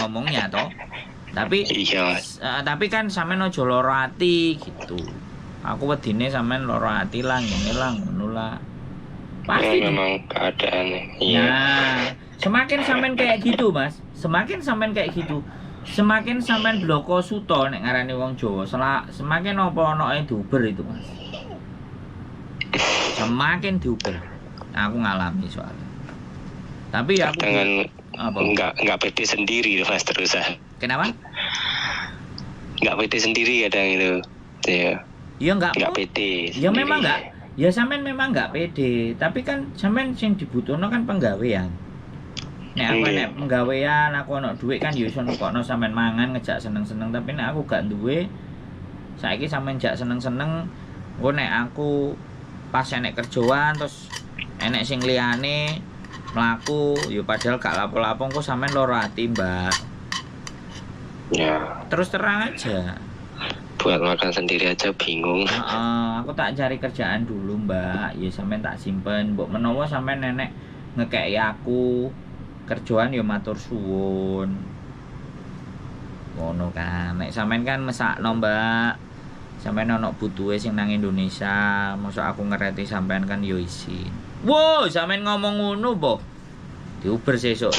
Ngomongnya toh. Tapi Iya, Mas. Tapi kan sampean aja lara ati gitu. Aku wedine sampean lara ati lah, ngene lah, ngono lah. Ya, Pasti. memang keadaannya. Iya. Nah, semakin sampean kayak gitu, Mas, semakin sampean kayak gitu, semakin sampean bloko suto nek ngarani wong Jawa, semakin apa onoke diuber itu, Mas. Semakin diuber. Aku ngalami soalnya. Tapi ya aku Kadang kan apa? nggak pede sendiri, Mas, terusan. Kenapa? Nggak pede sendiri kadang itu. Iya. Ya enggak. Nggak pede Ya sendiri. Memang enggak. Ya sampean memang enggak pede, tapi kan sampean sing dibutuhno kan penggawean. Nek aku nek penggawean, aku ono duit kan ya iso nukokno sampean mangan, ngejak seneng-seneng, tapi nek aku gak duwe, saiki sampean jak seneng-seneng, engko nek aku pas enek kerjaan terus enek sing liyane mlaku, ya padahal gak lapo-lapo, engko sampean loro ati, Mbak. Ya, Terus terang aja. Buat makan sendiri aja bingung. Heeh, aku tak cari kerjaan dulu, Mbak. Ya sampean tak simpen. Mbok menawa sampean enek ngekeki aku kerjaan ya matur suwun. Ngono kan. Nek sampean kan mesakno, Mbak. Sampean ono butuhe sing nang Indonesia, mosok aku ngereti sampean kan yo isin. Wow, sampean ngomong ngono, po. Diuber sesuk.